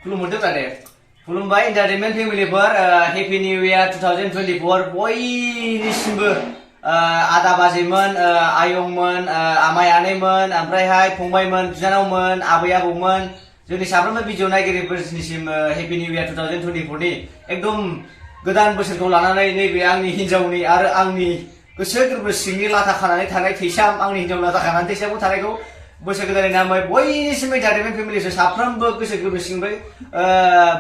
खुलुमबाय दे खुलुमबाय entertainment फेमिलिफोर happy new year 2024 बयनिसिमबो आदा बाजैमोन आयंमोन आमाय आनैमोन ओमफ्रायहाय फंबायमोन बिनानावमोन आबै आबौमोन जोंनि साफ्रोमबो भिडिअ नायगिरिफोरनिसिम हेपि निउ इयार 2024 नि एकदम गोदान बोसोरखौ लानानै नैबे आंनि हिन्जावनि आरो आंनि गोसो गोरबो सिंनि लाथा खानानै थानाय थैसाम आंनि हिन्जाव लाथा खानानै थैसामखौ थानायखौ बोसोर गोदाननि नामै बयनिसिमबो एन्टारटेनमेन्ट फेमिलिसो साफ्रोमबो गोसो गोरबो सिंनिफ्राय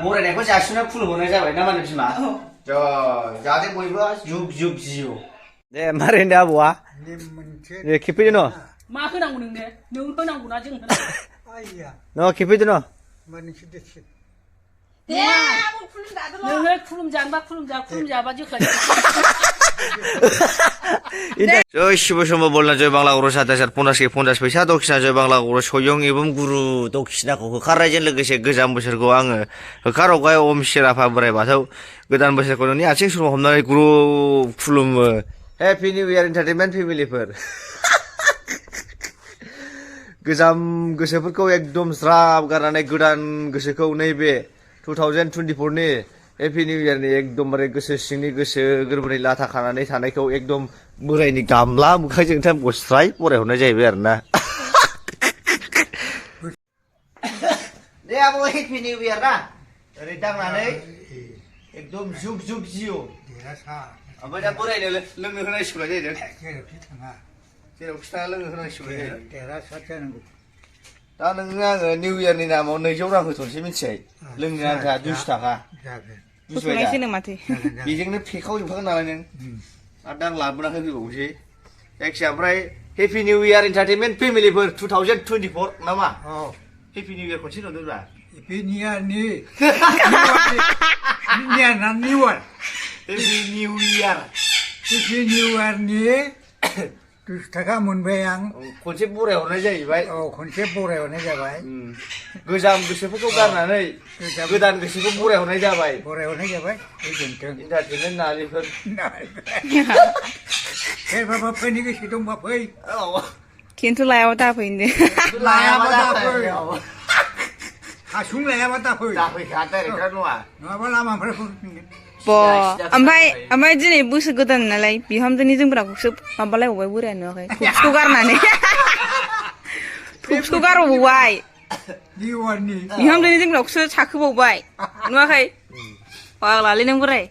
बरायनायखौ जासिना खुलुमहरनाय जाबाय ना मा होनो बिमा जाहाथे बयबो जुग जुग जिउ दे मारै होनदों आबौआ दे खेबफैदो न' मा होनांगौ नोंनो नों होनांगौना जों न' खेबफैदो न' नोङो खुलुमजानोबा खुलुमजाबा जोखा जय शिव शम्भु बोलना जय बांला गौरव 7050 फैसा दक्षिणा जय बांला गौरव सयं एवं गुरु दक्षिणाखौ होखारनायजों लोगोसे गोजाम बोसोरखौ आङो होखारहरबाय ओम शिर आफा बोराइ बाथौ गोदान बोसोरखौ नोंनि आथिं सुरु हमनानै गुरु खुलुमो हेपि निउ इयार एन्टारटेनमेन्ट फेमिलिफोर गोजाम गोसोफोरखौ एकदम ज्राब गारनानै गोदान गोसोखौ नैबे 2024 नि हेपि निउ इयार नि एकदमबारे गोसो सिंनि गोसो गोरबोनि लाथा खानानै थानायखौ एकदम बोरायनि गामला मोखांजों टाइमखौ स्राय बरायहरनाय जाहैबाय आरो ना दे आबौ हेपि निउ इयार ना ओरै दांनानै एकदम जुग जुग जिउ ओमफ्राय दा बोरायनो लोंनो होनांसिगौलाय जाहैदों जेरावखि थाङा लोंनो होनांसिगौलाय जाहैदों दा नोङो आङो निउ इयारनि नामाव 200 रां होथ'नोसै मिथिबाय लोंनो आंथा 200 थाखा बुजिबाय बेजोंनो फेखावजोबखागोन नालाय नों आरो दा आं लाबोना होफैबावनोसै जायखिया ओमफ्राय हेपि निउ इयार एन्टारटेनमेन्ट फेमिलिफोर 2024 नामा हेपि निउ इयार खनसे नुदोंब्रा happy new year happy new इयारनि 200 थाखा मोनबाय आं खनसे बरायहरनाय जाहैबाय खनसे बरायहरनाय जाबाय गोजाम गोसोफोरखौ गारनानै गोदान गोसोखौ बरायहरनाय जाबाय एन्टारटेनमेन्ट नालिफोर सोरबाबा फैनो गोसो दंबा फै खिन्थु लायाबा दाफैनो लायाबा दाफै हासुं लायाबा दाफै दाफैखा डाइरेक्टआ नङाबा लामानिफ्राय फैफिनगोन ओमफ्राय दिनै बोसोर गोदान नालाय बिहामजोनि जोमग्राखौसो माबालायबावबाय बोराया नुवाखै थुबसखौ गारनानै थुबसखौ गारबावबाय बिहामजोनि जोमग्राखौसो साखोबावबाय नुवाखै फाग्लालै नों बोराय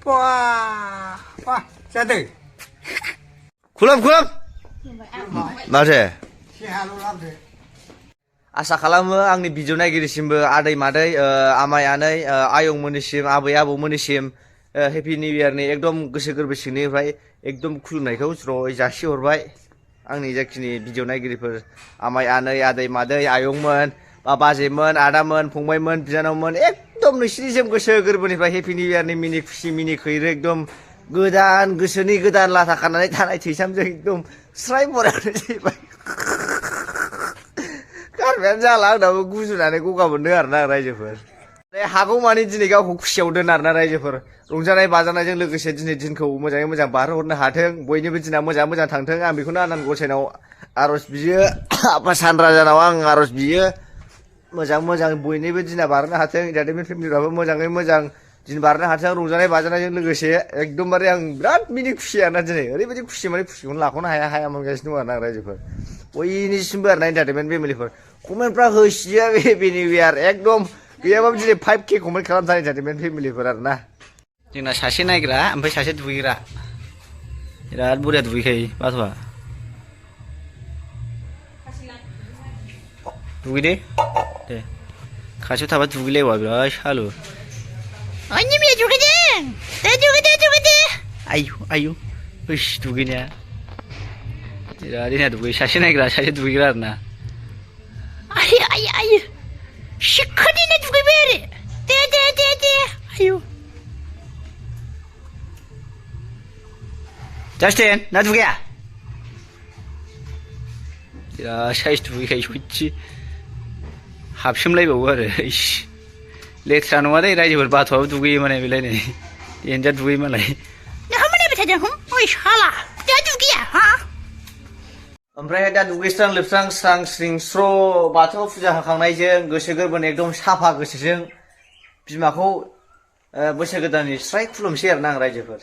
जादों खुलुम माथो आसा खालामो आंनि भिडिअ नायगिरिसिमबो आदै मादै आमाय आनै आयंमोननिसिम आबै आबौमोननिसिम हेपि निउ इयारनि एकदम गोसो गोरबो सिंनिफ्राय एकदम खुलुमनायखौ ज्र'यै जासिहरबाय आंनि जाखिनि भिडिअ नायगिरिफोर आमाय आनै आदै मादै आयंमोन बा बाजैमोन आदामोन फंबायमोन बिनानावमोन एकदम नोंसिनिसिम गोसो गोरबोनिफ्राय हेपि निउ इयारनि मिनि खुसि मिनि खैरो एकदम गोदान गोसोनि गोदान लाथा खानानै थानाय थैसामजों एकदम स्राय बरायहरनाय जाहैबाय गारमायानो जाला आंनाबो गुजुनानै गगा मोनदों आरोना रायजोफोर हागौ मानि दिनै गावखौ खुसियाव दोन आरोना रायजोफोर रंजानाय बाजानायजों लोगोसे दिनै दिनखौ मोजाङै मोजां बारहोहरनो हाथों बयनिबो दिना मोजाङै मोजां थांथों आं बेखौनो आनान गसाइनाव आर'ज बियो आफा सान राजानाव आं आर'ज बियो मोजां बयनिबो दिना बारनो हाथों एन्टारटेनमेन्ट फेमिलिफ्राबो मोजाङै मोजां दिन बारनो हाथों रंजानाय बाजानायजों लोगोसे एकदमबारे आं बिराद मिनि खुसि आरोना दिनै ओरैबायदि खुसि माने खुसिखौनो लाख'नो हाया मोनगासिनो दं आरोना रायजोफोर बयनिसिमबो आरोना एन्टारटेनमेन्ट फेमिलिफोर कमेन्टफ्रा होसियो हेपि निउ इयार एकदम गैयाबाबो दिनै 5K कमेन्ट खालामथार एन्टारटेनमेन्ट फेमिलिफोर आरोना जोंना सासे नायग्रा ओमफ्राय सासे दुगैग्रा बिराद बुरजा दुगैखायो बाथ'आ दुगैदे दे खाथियाव थाबा दुगैलायवा बिराद सालु अन्नाइविया दुगैदों दुगैदो आयु ओइस दुगैनाया बिराद देना दुगैयो सासे नायग्रा सासे दुगैग्रा आरोना आयो सिखोदिनो दुगैबाय आरो दे आयु जास्टिन ना दुगैया बिराद साइज दुगैखायो सयथि हाबसोमलायबावो आरो लेथ्रा नङा दे रायजोफोर बाथौआबो दुगैयो माने बेलाय नै देन्जार दुगैयो मालाय ओमफ्राय दा दुगैस्रां लोबस्रां स्रां स्रिं स्र' बाथौ फुजा होखांनायजों गोसो गोरबोनि एकदम साफा गोसोजों बिमाखौ बोसोर गोदाननि स्राय खुलुमसै आरो ना आं रायजोफोर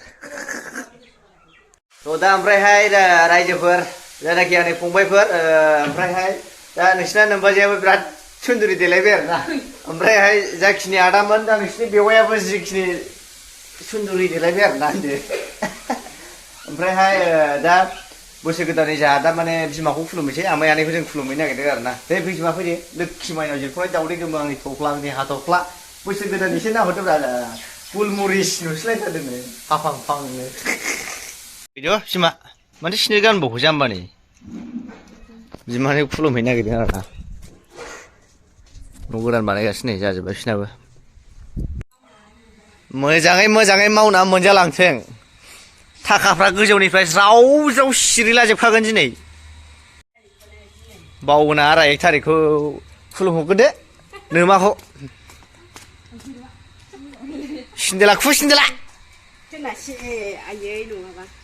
थ' दा ओमफ्रायहाय रायजोफोर जायनाखि आंनि फंबायफोर ओमफ्रायहाय दा नोंसिना नोमबाजैयाबो बिराद सुन्दुरि देलायबाय आरो ना ओमफ्रायहाय जाखिनि आदामोन दा नोंसिनि बेवायाबो जिखिनि सुन्दुरि देलायबाय आरो ना होनदो ओमफ्रायहाय दा बोसोर गोदाननि जोंहा दा माने बिमाखौ खुलुमनोसै आमाय आनैखौ जों खुलुमहैनो नागिरदों आरो ना दे बिमा फैदो लोखि माइनाव जिरख'नाय दावदै गोमो आंनि थफ्ला आंनि हाथफ्ला बोसोर गोदान एसे नाहरदोब्रा गुलमरिस नुस्लायथारदोंनो हाफां फांनो बिदिनो बिमा माथो सिनो गानबावो जाम्बानि बिमानि खुलुमहैनो नागिरदों आरो ना न' गोदान बानायगासिनो जाजोब्बाय बिसिनाबो मोजाङै मावना मोनजालांथों थाखाफ्रा गोजौनिफ्राय ज्राव ज्राव सिरिलाजोबखागोन दिनै बावना आरो 1 थारिखखौ खुलुमहरगोन दे नोमाखौ सिन्देला खु सिन्देला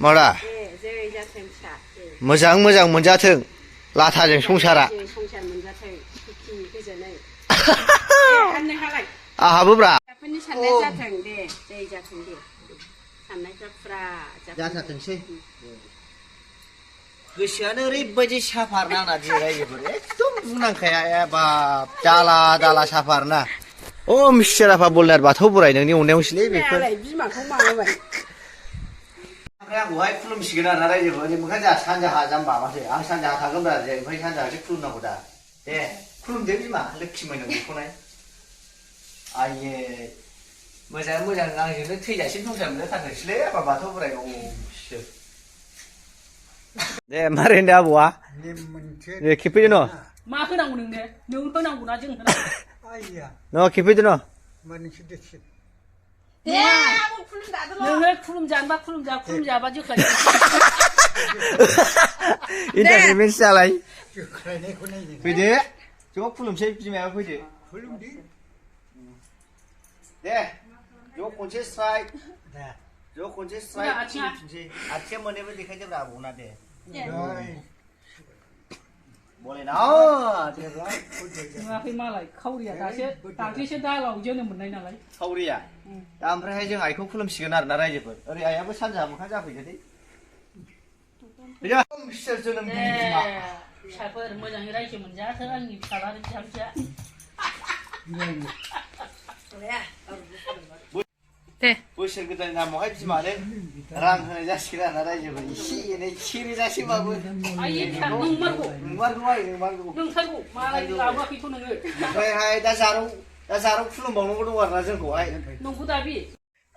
मारा मोजां मोनजाथों लाथाजों संसारा आहाबो ब्रा जाथारथोंसै गोसोआनो ओरैबायदि साफार ना आंना दिनै रायजोफोर एकदम बुंनांखाया बाब दाला साफार ना अ मिस्टार आफा बलनार बाथौ बोराय नोंनि अननायावसोलै बेफोर बिमाखौ माबाबाय ओमफ्राय आंखौहाय खुलुमसिगोन आरोना रायजोफोर ओंखायनो जोंहा सानजाहा जाम्बा माथो आं सानजाहा थागोन ब्रा ओमफ्राय सानजाहासो खुलुमनांगौ दा दे खुलुमदो बिमा लोखि माइनाव बेखौनाय आइये मोजां आंजोंनो थैजासिम संसार मोनजाथारनोसैलै आफा बाथौ बोराय दे मारै होनदो आबौआ दे खेबफैदो न' मा होनांगौ नोंनो नों होनांगौना जों होनांगौ न' खेबफैदो न' नोङो खुलुमजानोबा खुलुमजाबा जोख्लाय इन्टारटेनमेन्ट जालाय फैदो ज' खुलुमसै बिमायाबो फैदो दे ज' खनसे स्राय खुलुमफिनसै आथिया मोनैबो देखायदोब्रा आबौना दे बलेना नुवाखै मालाय खावरिया दाख्लैसो दालाव जोनोम मोननाय नालाय खावरिया दा ओमफ्रायहाय जों आइखौ खुलुमसिगोन आरोना रायजोफोर ओरै आइयाबो सानजाहा मोखां जाफैदो दे बिसोर जोनोम फिसाफोर मोजाङै रायजो मोनजाथों आंनि फिसाला आरो बिहामजोआ दे बोसोर गोदाननि नामावहाय बिमानो रां होनाय जासिगोन आरोना रायजोफोर एसे एनै सेरोजासेबाबो नंथारगौ मालाय लाबोआखैथ' नोङो ओमफ्रायहाय दा जारौ खुलुमबावनांगौ दं आरोना जोंखौहाय नंगौ दा बे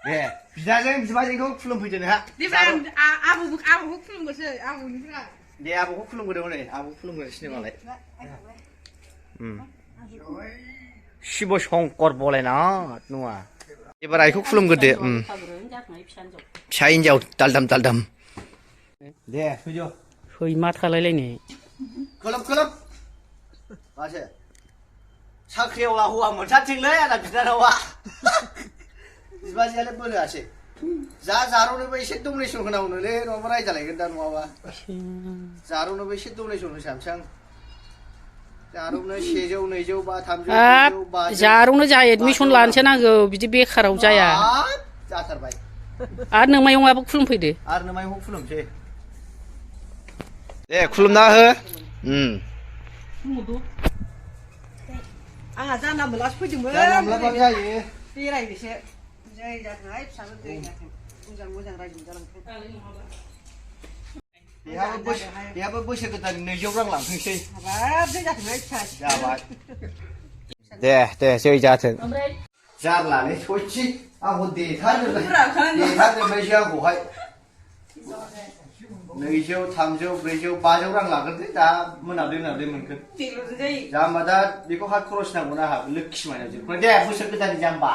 दे बिदाजों बिबाजैखौ खुलुमफैदो नोंहा आबौखौ खुलुमगोरसै आबौनिफ्राय दे आबौखौ खुलुमगोरदो हनै आबौ खुलुमगोरसिनो मालाय शिब शंकर बलेनाथ नङा एबार आइखौ खुलुमगोरदो फिसा हिनजाव दालदाम दे फैदो फै मा थालायलायनाय खोलोब मासो साख्रियावला हौवा मोनथारथोंलै आंना बिनानावा बिबाजैयालाय बोलोआसै जारौनोबो एसे डनेसन होनांगौनोलै नङाबा रायजालायगोन दा नङाबा जारौनोबो एसे डनेसन होसाबसै आं जारौनो 100 200 बा 300 जारौनो जा एडमिसन लानोसो नांगौ बिदि बेखाराव जाया जाथारबाय आरो नोमायंआबो खुलुमफैदो आरो नोमायंखौ खुलुमसै दे खुलुमना हो आंहा जानला मोनलासो फैदोंमोन जानला जायो बेरायनोसो जै जाथोंहाय फिसाजो जै जाथों मोजां रायजो जालांथों बेहाबो बोसोर गोदाननि 200 रां लांथोंसै हाबाब जै जाथोंहाय फिसा जाबाय दे जै जाथों जारलालै सयथि आंखौ देथारजोबनायसै आंखौहाय 200 300 400 500 रां लागोरदो दा मोनाब्ले मोनगोन जाम्बा दा बेखौ हात खरस नांगौ ना आंहा लोखि माइनाव जिरख'नाय दे बोसोर गोदाननि जाम्बा